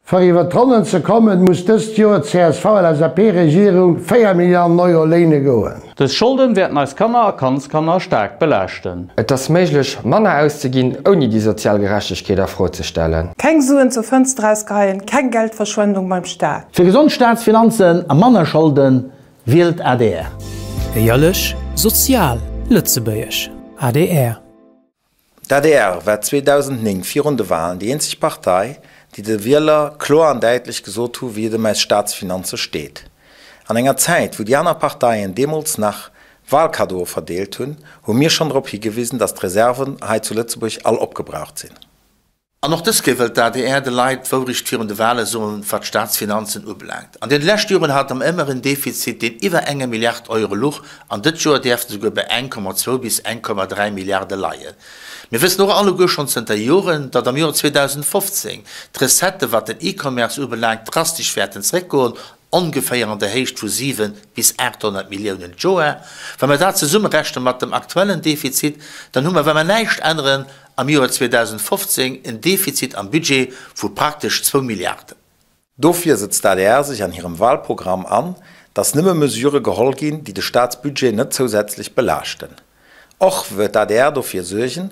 Fir iwwer d'Ronnen ze kommen, muss dëst Joer d'CSV-LSAP-Regierung 4 Milliarden Euro léine goen. Dës Scholden wäerten eis Kanner a Kandskanner staark belaaschten. Et ass méiglech, manner auszeginn, ouni déi sozial Gerechtegkeet a Fro ze stellen. Keng Suen zur Fënster ausgeheien, keng Geldverschwendung beim Staat. Fir gesond Staatsfinanzen a manner Scholden, wielt adr! Éierlech, sozial, lëtzebuergesch, adr. D'adr war 2009 virun de Walen déi eenzeg Partei, déi de Wieler kloer an däitlech gesot hu wéi et ëm eis Staatsfinanze steet. An enger Zäit, wou déi aner Parteien deemools nach Walkaddoe verdeelt hunn, hu mir schonn drop higewisen, datt d'Reserven hei zu Lëtzebuerg all opgebraucht sinn. An och dës Kéier wëllt d'ADR de Leit d'Wourecht virun de Wale soen, wat d'Staatsfinanzen ubelaangt. An deene leschte Joren hate mer ëmmer en Defizit, deen iwwer enger Milliard Euro luch, an dëst Joer däerft en souguer bei 1,2 bis 1,3 Milliarde leien. Mir wëssen och alleguer schonn zënter Joren, datt am Joer 2015 d'Recettë wat den E-Commerce ubelaangt drastesch wäerten zréckgoen, ongeféier an der Héicht vu 7 bis 800 Milliounen d'Joer. Wa mer dat zesummerechne mat dem aktuellen Defizit, dann hu mer, wa mer näischt änneren, am Joer 2015 en Defizit am Budget vu praktesch zwou Milliarden. Dofir sëtzt d'ADR sech an hirem Wahlprogramm an, datt nëmme Mesurë geholl ginn, déi de Staatsbudget net zousätzlech belaaschten. Och wëllt d'ADR dofir suergen,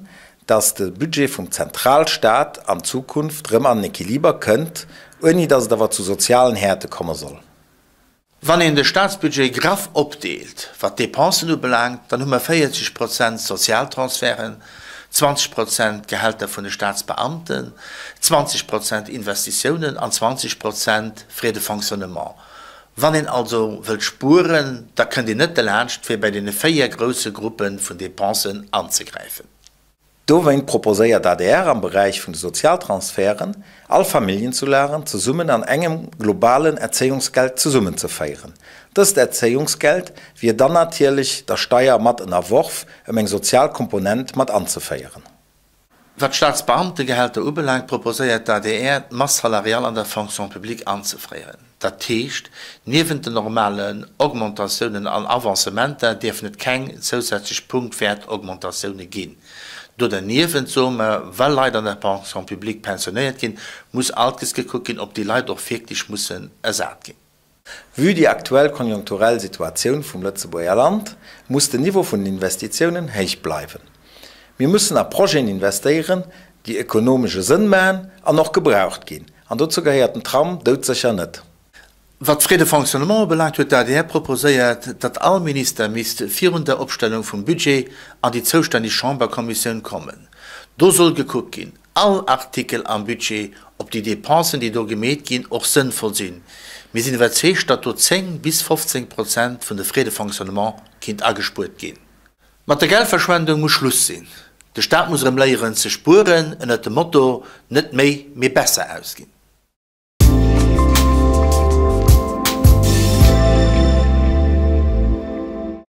datt de Budget vum Zentralstaat an Zukunft rëm an en Equiliber kënnt, ouni datt et awer zu sozialen Häerte komme soll. Wann een de Staatsbudget graff opdeelt, wat d'Depensen ubelaangt, dann hu mer 40 Prozent Sozialtransferten, 20 Prozent Gehälter vun de Staatsbeamten, 20 Prozent Investitiounen an 20 Prozent Frais de fonctionnement. Wann een also wëllt spueren, da kënnt een net delaanscht, fir bei deene 4 grousse Gruppe vun Dépensen anzegräifen. Dowéint proposéiert adr am Beräich vun de Sozialtransferten, all Familljenzoulagen zesummen an engem globalen Erzéiungsgeld zesummenzeféieren. Dëst Erzéiungsgeld wier dann natierlech der Steier mat ënnerworf, ëm eng sozial Komponent mat anzeféieren. Wat d'Staatsbeamtegehälter ubelaangt, proposéiert d'ADR, d'Masse salariale an der Fonction publique anzefréieren. Dat heescht, niewent den normalen Augmentatiounen an Avancementer dierfen et keng zousätzlech Punktwäertaugmentatioune ginn. Do derniewent soe mer, well Leit an der Fonction publique pensionéiert ginn, muss altges gekuckt ginn, ob déi Leit och wierklech mussen ersat ginn. Vue déi aktuell konjunkturell Situatioun vum Lëtzebuerger Land, muss den Niveau vun den Investitiounen héich bleiwen. Mir mussen a Projeten investéieren, déi ökonomesch e Sënn maachen an och gebraucht ginn. An dozou gehéiert den Tram doudsécher net. Wat d'Frais de fonctionnement ubelaangt, huet d'ADR proposéiert, datt all Minister misst virun der Opstellung vum Budget an déi zoustänneg Chamberkommissioun kommen. Do soll gekuckt ginn, all Artikel am Budget, ob déi Dépensen, déi do gemeet ginn, och sënnvoll sinn. Mir sinn iwwerzeegt, datt do 10 bis 15 Prozent vun de Frais de fonctionnement kinnt agespuert ginn. Mat der Geldverschwendung muss Schluss sinn. De Staat muss erëm léieren ze spueren, ënnert dem Motto, net méi, mee besser ausginn.